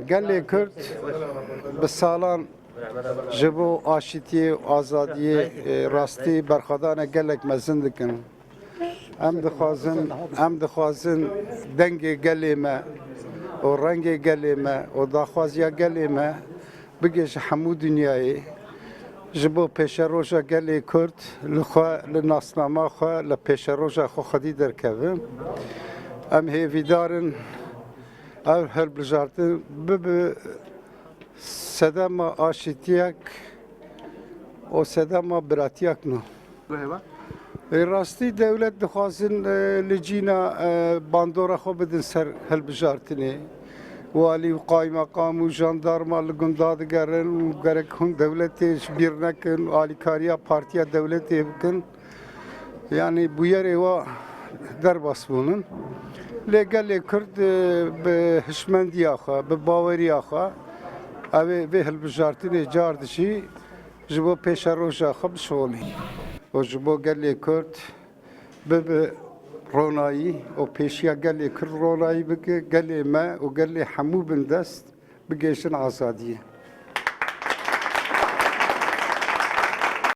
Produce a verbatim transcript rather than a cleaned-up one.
Gelê Kurd bi salan ji bo aşîtiyê û azadiyê, e, rastî berxwedane gelek mezin dikin. Em dixwazin, em dixwazin dengê gelê me û rengê gelê me û daxwaziya gelê me bigihîje hemû dinyayê. Ji bo pêşeroja gelê Kurd li xwe, li nasnama xwe, li pêşeroja xwe xwedî derkevin. Em hêvîdar in ev hilbijartin bibe sedema aşîtiyek û sedema biratiyak no. Ê rastî dewlet dixwazin, e, li cîna, e, bandora xwe bidin ser hilbijartinê. Walî û qaymeqam û jandarma li gunda digerin û gerek hûn dewletê ji bîr nekin û alîkariya partiya dewletê bikin. Yanî bûyerê wa derbas bûnin. Lê gelê Kurd, e, bi hişmendiya xwe, bi baweriya xwe, ew ê vê hilbijartinê car dijî ji bo pêşeroja xwe bişolî. Û ji bo gelê Kurd bibe ronayî û pêşiya gelê Kurd ronayî bike, gelê me û gelê hemû bindest bigihîjin azadiyê.